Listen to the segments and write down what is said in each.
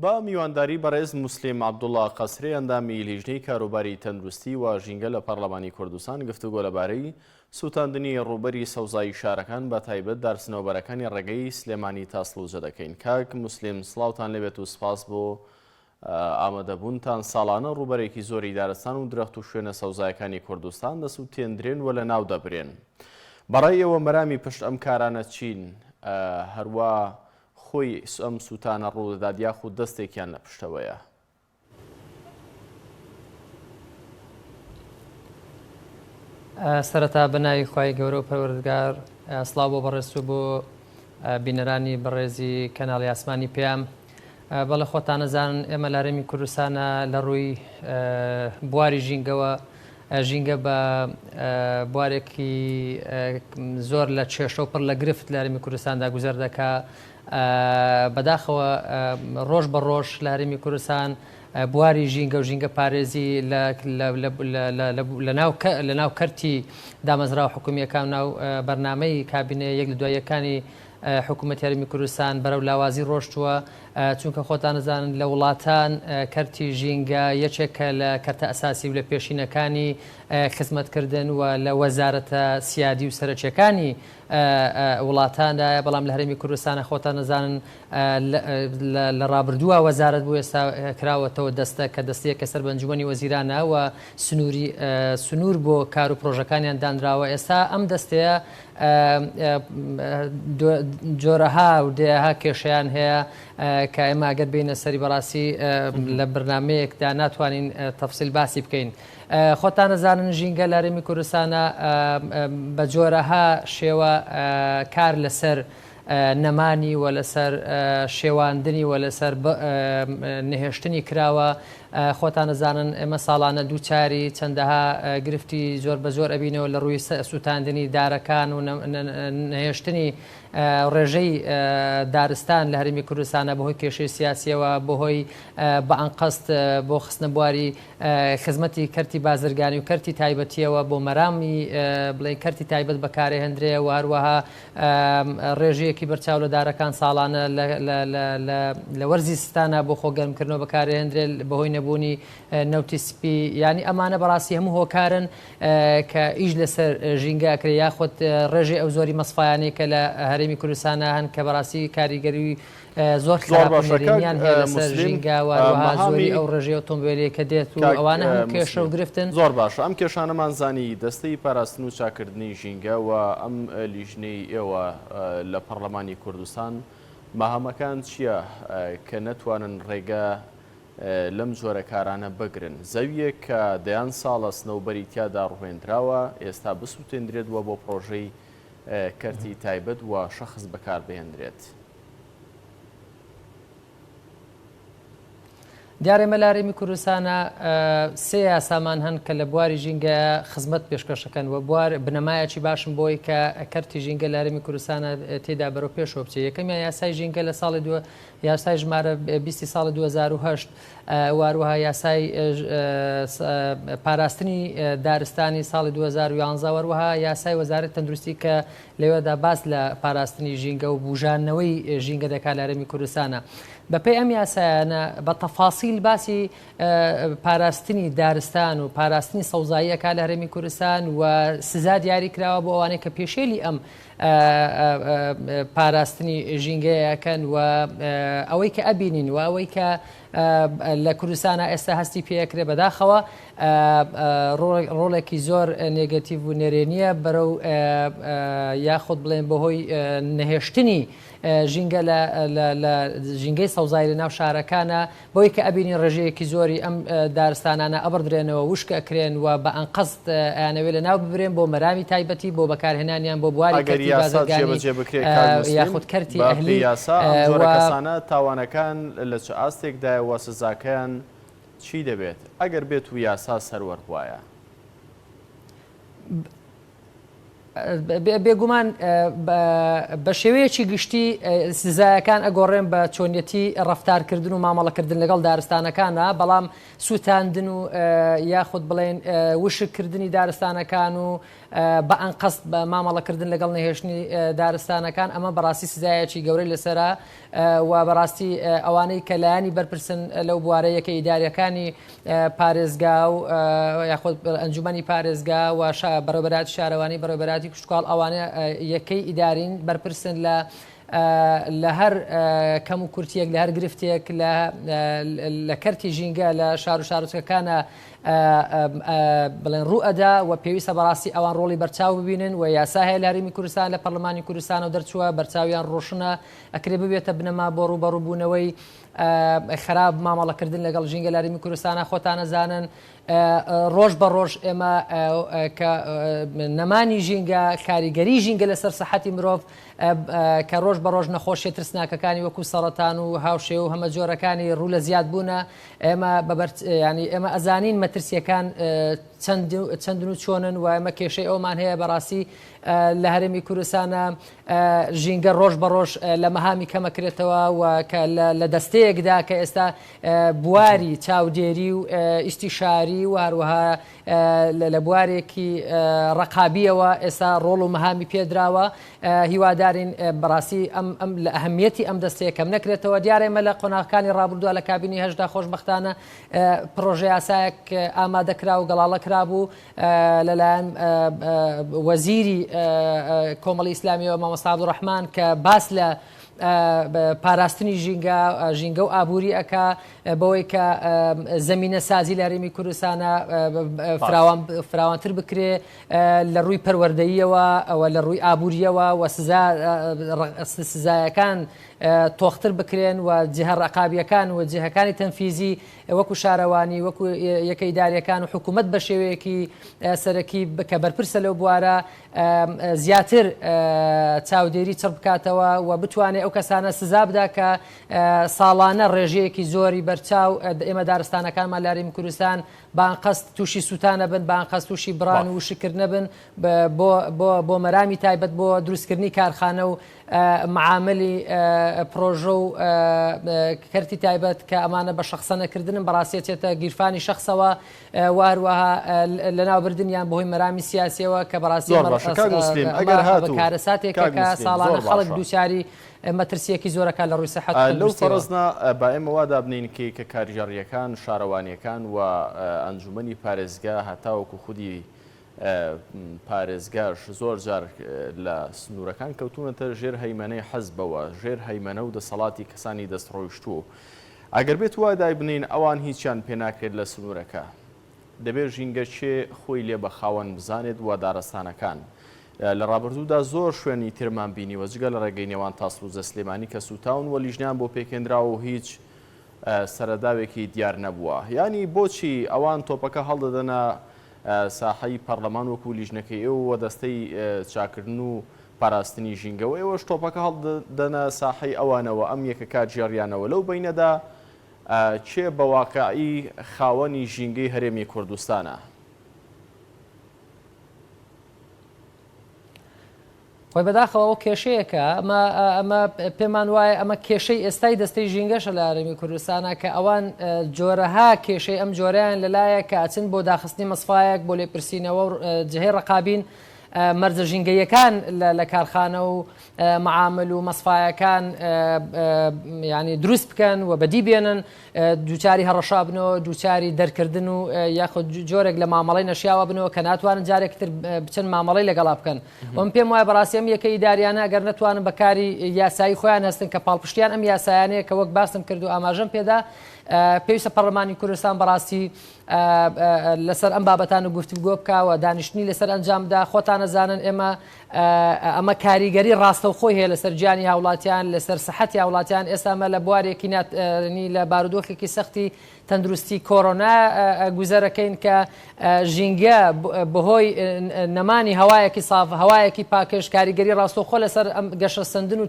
بە میوانداری بەڕێز موسلیم عەبدوڵا قەسرێ ئەندامی لیژنەی کاروباری تەندروستی و ژینگە لە پەڕلەمانی کوردستان گفتوگۆ لەبارەی سوتاندنی ڕووبەری سەوزایی شارەکان بە تایبەت دارسنەوبەرەکانی ڕێگەی سلێمانی تاسڵوجە دەکەین. کاک موسلیم سڵاوتان لێبێت و سپاس بۆ ئامادەبوونتان ساڵانە ڕووبەرێکی زۆری دارستان و درەخت و شوێنە سەوزایەکانی کوردستان دەسووتێندرێن و لەناو دەبرێن. بەڕای ئێوە مەرامی پشت ئەم کارانە چین؟ هەروا خۆی ئەم سووتانە ڕوودەدات یاخود دەستێکیان لە پشتەوەیە؟ سەرەتا بە ناوی خوای گەورە و پەروەردگار سڵاو بۆ بەڕێزت و بۆ بینەرانی بەڕێزی کەناڵی ئاسمانی پەیام. بەڵێ خۆتان ئەزانن ئێمە لە هەرێمی کوردستانە لە ڕووی بواری ژینگەوە ژینگە بە بوارێکی زۆر لە کێشە و پڕ لە گرفت لە هەرێمی کوردستاندا گوزەر دەکا. بەداخەوە ڕۆژ بە ڕۆژ لە هەرێمی کوردستان بواری ژینگە و ژینگە پارێزی لە ناو کەرتی دامەزراوە حکومییەکان و ناو بەرنامەی کابینە یەک لە دوای یەکانی حکوومەتی هەرێمی کوردستان بەرەو لاوازی ڕۆشتووە، چونکە خۆتان ئەزانن لە وڵاتان کەرتی ژینگە یەکێکە لە کەرتە ئەساسی و لە پێشینەکانی خزمەتکردن و لە وەزارەتە سیادی و سەرەکیەکانی وڵاتاندایە، بەڵام لە هەرێمی کوردستانە خۆتان ئەزانن لە ڕابردووە وەزارەت بوو ئێستا کراوەتەوە دەستە کە دەستەیەکە سەر بە ئەنجومەنی وەزیرانە و سنووری سنوور بۆ کار و پرۆژەکانیان دانراوە ئێستا ئەم دەستەیە جۆرەها و دەیەها کێشەیان هەیە کە ئێمە ئەگەر بینە سەری بەڕاستی لە بەرنمەیەکدا ناتوانین تەفسیل باسی بکەین. خۆتان ئەزانن ژینگە لە هەرێمی کوردستانە بە جۆرەها شێوە کار لەسەر نەمانی و لەسەر شێواندنی و لەسەر نەهێشتنی کراوە خۆتان ئەزانن ئێمە ساڵانە دووچاری چەندەها گرفتی زۆر بە زۆر ئەبینەوە لە ڕووی سووتاندنی دارەکان و نەهێشتنی ڕێژەی دارستان لە هەرێمی کوردستانە بەهۆی کێشەی سیاسیەوە بەهۆی بە ئەنقەست بۆ خستنە بواری خزمەتی کەرتی بازرگانی و کەرتی تایبەتیەوە بۆ مەرامی بڵێن کەرتی تایبەت بەکارێهندرێ و هەروەها ڕێژەیەکی بەرچاو لە دارەکان ساڵانە لە وەرزی زستانە بۆ خۆ گەرمکردنەوە بەکارێهندرێت بەهۆی نەبوونی نەوتی سپی یانی ئەمانە بەڕاستی هەموو هۆکارن کە ئیش لەسەر ژینگە ئەکرێ یاخود ڕێژەی ئەو زۆری مەسفایانەی کە لە هەرێمی کوردستانە هەن کە بەڕاستی کاریگەری زۆر زۆر خراپ و باشە کاک نەرێنیان هەیە لەسەر موسلیم ژینگە و هەروەها زۆری مەهامی ئەو ڕێژەی ئۆتۆمبێلەی کە دێت و کاک ئەوانە هەموو کێشە و موسلیم گرفتن. زۆر باشە ئەم کێشانەمان زانی دەستەی پاراستن و چاککردنی ژینگە و ئەم لیژنەی ئێوە لە پەڕلەمانی کوردستان مەهامەکان چییە کە نەتوانن ڕێگە لەم جۆرە کارانە بگرن زەویەک کە دەیان ساڵە سنەوبەری تیادا ڕوێندراوە ئێستا بسوتێندرێت و بۆ پڕۆژەی کەرتی تایبەت و شەخس بەکاربهێندرێت. دیارە ئێمە لە هەرێمی کوردستانە سێ یاسامان هەن کە لە بواری ژینگە خزمەت پێشکەشەکەن و بوار بنەمایەکی باشن بۆی کە کەرتی ژینگە لە هەرێمی کوردستانە تێدا بەرەو پێشەوە بچێت یەکەمیان یاسای ژینگە لە ساڵی دو یاسای ژمارە 20 ساڵی 2008 و هەروەها یاسای پاراستنی دارستانی ساڵی 2011 و هەروەها یاسای وەزارەتی تەندروستی کە لەوێدا باس لە پاراستنی ژینگە و بوژاندنەوەی ژینگە دەکات لە هەرێمی کوردستانە. بەپێی ئەم یاسایانە بە تەفاسیل باسی پاراستنی دارستان و پاراستنی سەوزایی ئەکات لە هەرێمی کوردستان و سزا دیاری کراوە بۆ ئەوانەی کە پێشێلی ئەم پاراستنی ژینگەیە ئەکەن و ئەوەی کە ئەبینین و ئەوەی کە لە کوردستانە ئێستا هەستی پێکرێ بەداخەوە ڕۆڵێکی زۆر نێگەتیڤ و نەرێنیە بەرەو یاخود بڵێن بەهۆی نەهێشتنی ژینگە لە ژینگەی سەوزایی لە ناو شارەکانە بەوەی کە ئەبینی ڕێژەیەکی زۆری ئەم دارستانانە ئەبڕدرێنەوە وشک ئەکرێن و بە ئەنقەست ئەیانەوێ لە ناو ببرێن بۆ مەرامی تایبەتی بۆ بەکارهێنانیان بۆ بواری ئەگەر کەرتی یاسا بازرگانی جێبەجێ بکرێت کاک موسلیم یاخود کەرتی بە پێی ئەهلی یاسا ئەم و جۆرە کەسانە تاوانەکان لە چ ئاستێکدایە و سزاکەیان چی دەبێت ئەگەر بێت و یاسا سەروەر بوایە؟ بێگومان بە شێوەیەکی گشتی سزایەکان ئەگۆڕێن بە چۆنیەتی ڕەفتارکردن و مامەڵەکردن لەگەڵ دارستانەکانە، بەڵام سووتاندن و یاخود بڵێن وشککردنی دارستانەکان و بە ئەنقەست بە مامەڵەکردن لەگەڵ نەهێشتنی دارستانەکان ئەمە بەڕاستی سزایەکی گەورەی لەسەرە و بەڕاستی ئەوانەی کە لایەنی بەرپرسن لەو بوارە یەکە ئیداریەکانی پارێزگا و یاخود ئەنجومەنی پارێزگا و بەڕێوەبەرایەتی شارەوانی بەڕێوەبەرایەتی کشتوکاڵ ئەوانە یەکەی ئیدارین بەرپرسن لە لە هەر کەم و کورتیەک لە هەر گرفتێک لە لە کەرتی ژینگە لە شار و شارۆچکەکانە بڵێن ڕوو ئەدا و پێویستە بەڕاستی ئەوان ڕۆڵی بەرچاو ببینن و یاسا هەیە لە هەرێمی کوردستان لە پەرلەمانی کوردستانەوە دەرچووە بەرچاویان ڕۆشنە ئەکرێ ببێتە بنەما بۆ ڕووبەڕووبوونەوەی خراپ مامەڵەکردن لەگەڵ ژینگە لە هەرێمی کوردستانە خۆتان ئەزانن ڕۆژ بە ڕۆژ ئێمە کە نەمانی ژینگە کاریگەری ژینگە لەسەر سەحەتی مرۆڤ کە ڕۆژ بە ڕۆژ نەخۆشیە ترسناکەکانی وەکو سەڕەتان و هاوشێوە و هەمە جۆرەکانی ڕوو لە زیاد بوونە ئێمە بەبەر ینی ئێمە ئەزانین مەترسیەکان چەندن و چۆنن و ئێمە کێشەی ئەومان هەیە بەڕاستی لە هەرێمی کوردستانە ژینگە ڕۆژ بە ڕۆژ لە مەهامی کەمەکرێتەوە و کە لە دەستەیەکدا کە ئێستا بواری چاودێری و ئیستیشاری و هەروەها لە بوارێکی ڕقابیەوە ئێستا ڕۆڵ و مەهامی پێدراوە هیوادارین بەڕاستی ئەم ئەم لە ئەهمیەتی ئەم دەستەیە کەم نەکرێتەوە دیارە ئێمە لە قۆناغەکانی ڕابردووە لە کابینی هەشدا خۆشبەختانە پڕۆژە یاسایەک ئامادەکرا و گەڵاڵە کرابوو لەلایەن وەزیری کۆمەڵی ئیسلامیەوە مامۆستا عەبدولڕەحمان کە باس لە پاراستنی ژینگە ژینگە و ئابووری ئەکا بەوەی کە زمینە سازی لە هەرێمی کوردستانە فراوان فراوانتر بکرێ لە ڕووی پەروەردەییەوە ئەوە لە ڕووی ئابووریەوە و سزا سزایەکان تۆختر بکرێن و جهە ڕقابیەکان و جهەکانی تەنفیزی وەکو شارەوانی، وەکو یەکە ئیدارییەکان و حکوومەت بە شێوەیەکی سەرەکی کە بەرپرسە لەو بوارە زیاتر چاودێری چڕ بکاتەوە و بتوانێت ئەو کەسانە سزا بدا کە ساڵانە ڕێژەیەکی زۆری بەرچاو ئێمە دارستانەکانمان لە هەرێمی کوردستان بە ئەنقەست تووشی سووتان نەبن، بە ئەنقەست تووشی بڕان و وشککردن نەبن بۆ بۆ بۆ مەرامی تایبەت بۆ دروستکردنی کارخانە و معاملی پرۆژە و کەرتی تایبەت کە ئەمانە بە شەخسەنەکردنن بەڕاستی ئەچێتە گیرفانی شەخسەوە و هەروەها لەناوبردنیان بەهۆی مەرامی سیاسیەوە کە بەڕاستی زۆر باشە کاک موسلیم ئەگەر هاتوو کارەساتێکە کاک کە موسلیم ساڵانە زۆر خەڵک باشە دووچاری مەترسیەکی زۆرەکە لە ڕووی سەحەت و لەو تەندروستیەوە. فەرزنا با ئێمە وا دابنێین کە کە کارگێڕییەکان، شارەوانییەکان و ئەنجومەنی پارێزگا هەتاوەکو خودی پارێزگاش زۆر جار لە سنوورەکان کەوتوونەتە ژێر هەیمەنەی حەزبەوە، ژێر هەیمەنە و دەسەڵاتی کەسانی دەستڕۆیشتوو. ئەگەر بێت وا دایبنێین ئەوان هیچیان پێ ناکرێت لە سنوورەکە. دەبێت ژینگە کێ خۆی لێ بە خاوەن بزانێت و دارستانەکان. لە ڕابردوودا زۆر شوێنی ترمان بینیوە جگە لە ڕێگەی نێوان تاسڵوجە سلێمانی کە سووتاون و لیژنەیان بۆ پێکهێنراوە و هیچ سەرەداوێکی دیار نەبووە. یانی بۆچی ئەوان تۆپەکە هەڵدەدەنە ساحەی پەڕلەمان وەکو لیژنەکەی ئێوە و دەستەی چاکردن و پاراستنی ژینگە و ئێوەش تۆپەکە هەڵدەدەنە ساحەی ئەوانەوە ئەم یەکە کارگێڕیانەوە لەو بەینەدا کێ بە واقعی خاوەنی ژینگەی هەرێمی کوردستانە؟ خۆی بەداخەوە ئەوە کێشەیەکە ئەمە ئەمە پێمان وایە ئەمە کێشەی ئێستای دەستەی ژینگەشە لە هەرێمی کوردستانە کە ئەوان جۆرەها کێشەی ئەم جۆرەیان لەلایە کە ئەچن بۆ داخستنی مەسفایەک بۆ لێپرسینەوە و جهەی ڕقابین مەرجە ژینگەیەکان لە کارخانە و معامل و مەسفایەکان ینی دروست بکەن و بەدی بێنن دووچاری هەڕەشە بنەوە، دووچاری دەرکردن و یاخود جۆرێک لە مامەڵەی نەشیاوە بنەوە کە ناتوانن جارێکی تر بچن مامەڵەی لەگەڵا بکەن. و من پێم وایە بەڕاستی ئەم یەکە ئیداریانە ئەگەر نەتوانن بە کاری یاسایی خۆیان هەستن کە پاڵپشتیان ئەم یاسایانەیە کە وەک باسم کرد و ئاماژەم پێدا پێویستە پەڕلەمانی کوردستان بەڕاستی لەسەر ئەم بابەتانە گفتوگۆ بکا و دانیشتنی لەسەر ئەنجام بدا. خۆتان ئەزانن ئێمە ئەمە کاریگەری ڕاستەوخۆی هەیە لەسەر گیانی هاوڵاتیان، لەسەر سەحەتی هاوڵاتیان، ئێستا ئەمە لە بوارێکی ناتنی لە بارودۆخێکی سەختی تەندروستی کۆرۆنا گوزەرەکەین کە ژینگە بەهۆی نەمانی هەوایەکی ساف، هەوایەکی پاکژ کاریگەری ڕاستەوخۆ لەسەر ئەم گەشەسەندن و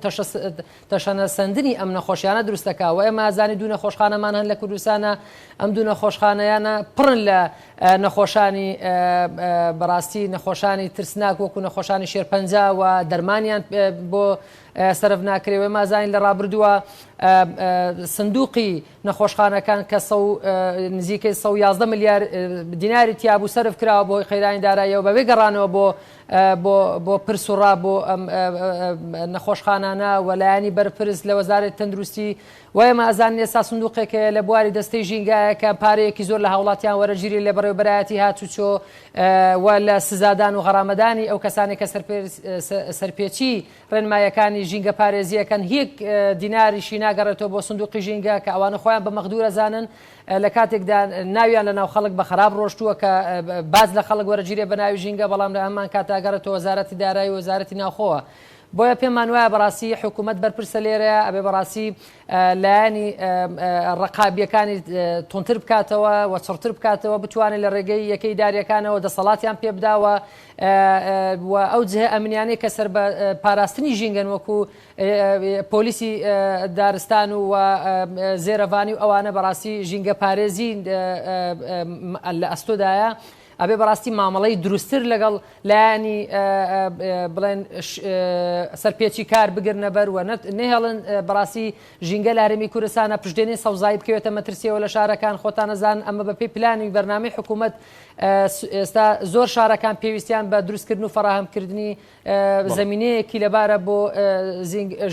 تەشەنەسەندنی ئەم نەخۆشیانە دروست دەکا و ئێمە ئەزانین دوو نەخۆشخانەمان هەن لە کوردستانە ئەم دوو نەخۆشخانەیانە پڕن لە نەخۆشانی بەڕاستی نەخۆشانی ترسناک وەکو نەخۆشانی شێرپەنجە و دەرمانیان بۆ سەرف ناکرێ و ئێمە ئەزانین لە ڕابردووە سندوقی نەخۆشخانەکان کە نزیکەی 111 ملیار دیناری تیابوو سەرف کراوە بۆ قەیرانی داراییەوە بەبێ گەڕانەوە بۆ بۆ بۆ پرس و ڕا بۆ ئەم نەخۆشخانانە و لایەنی بەرپرس لە وەزارەتی تەندروستی و ئێمە ئەزانین ئێستا سندوقێک هەیە لە بواری دەستەی ژینگایە کە پارەیەکی زۆر لە هاوڵاتیان وەرەگیرێ لە بەڕێوەبەرایەتی هاتوچۆ و لە سزادان و غەرامەدانی ئەو کەسانەی کە سەرپێچی ڕێنمایەکانی ژینگە پارێزیەکەن هیک دیناریشی ناگەڕێتەوە بۆ سندوقی ژینگە کە ئەوانە خۆیان بە مەغدور ئەزانن لە کاتێکدا ناویان لە ناو خەڵک بە خراپ ڕۆشتووە کە باج لە خەڵک وەرەگیرێ بە ناوی ژینگە بەڵام لە هەمان کاتا گەڕێتەوە وەزارەتی دارایی و وەزارەتی ناوخۆوە بۆیە پێمان وایە بەڕاستی حکوومەت بەرپرسە لێرەیە ئەبێ بەڕاستی لایەنی ڕقابیەکانی تونتر بکاتەوە و چڕتر بکاتەوە بتوانێت لە ڕێگەی یەکەی داریەکانەوە دەسەڵاتیان پێ بداوە و ئەو جهە ئەمنیانەی کە سەر بە پاراستنی ژینگەن وەکو پۆلیسی دارستان و زێرەڤانی و ئەوانە بەڕاستی ژینگە پارێزی لە ئەستۆدایە ئەبێ بەڕاستی مامەڵەی دروستتر لەگەڵ لایەنی بڵێن سەرپێچی کار بگرنە بەر و نەهێڵن بەڕاستی ژینگە لە هەرێمی کوردستانە پشتێنەی سەوزایی بکەوێتە مەترسیەوە لە شارەکان خۆتان ئەزانن ئەمە بەپێی پلانی بەرنامەی حکوومەت ئێستا زۆر شارەکان پێویستیان بە دروستکردن و فەراهەمکردنی زەمینەیەکی لەبارە بۆ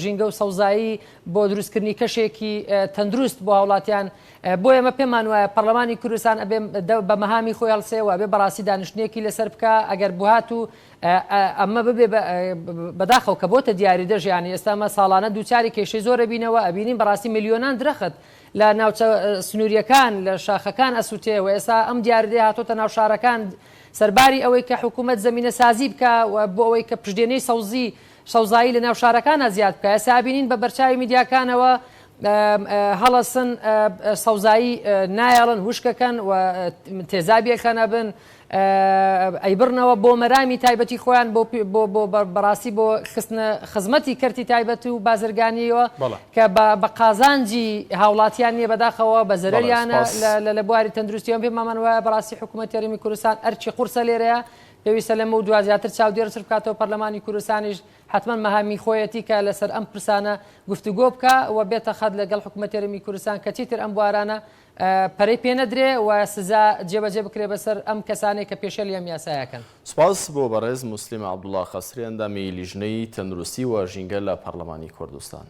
ژینگە و سەوزایی بۆ دروستکردنی کەشێکی تەندروست بۆ هاوڵاتیان بۆ ئێمە پێمان وایە پەرلەمانی کوردستان ئەبێ بە مەهامی خۆی هەڵسێ و ئەبێ بەڕاستی دانیشتنێکی لەسەر بکە ئەگەر بهات و ئەمە ببێ بەداخەوە کە بۆتە دیاری دەژیانی ئێستا ئەمە ساڵانە دووچاری کێشەی زۆر ئەبینەوە ئەبینین بەڕاستی ملیۆنان درەخت لە ناوچە سنووریەکان لە شاخەکان ئەسووتێ و ئێستا ئەم دیاردەیە هاتۆتە ناو شارەکان سەرباری ئەوەی کە حکوومەت زەمینە سازی بکا و بۆ ئەوەی کە پشدێنەی سەوزی سەوزایی لە ناو شارەکانا زیاد بکا ئێستا ئەبینین بە بەرچاوی میدیاکانەوە هەڵەسن سەوزایی نایەڵن وشکەکەن و تێزابیەکەن ئەبن ئەیبڕنەوە بۆ مەرامی تایبەتی خۆیان بۆ بۆ بەڕاستی بۆ خستنە خزمەتی کەرتی تایبەت و بازرگانیەوە کە بە قازانجی هاوڵاتیان نییە بەداخەوە بە زەرەریانە لە بواری تەندروستیەوە پێمامان وایە بەڕاستی حکوومەتی هەرێمی کوردستان ئەرکی قورسە لێرەیە پێویستە لەمە و دوا زیاتر چاودێر چر بکاتەوە پەرلەمانی کوردستانیش حتمما مەهامی خۆیەتی کە لەسەر ئەم پرسانە گفتوگۆ بکە و بێتە خەت لەگەڵ حکوومەتی هەرێمی کوردستان کە چیتر ئەم بوارانە پەرەی پێ نەدرێ و سزا جێبەجێ بکرێ بەسەر ئەم کەسانەی کە پێشێلی ئەم یاسایە کەن. سوپاس بۆ بەڕێز موسلیم عەبدوڵا قەسری ئەندامی لیژنەی تەندروستی و ژینگە لە پەڕلەمانی کوردستان.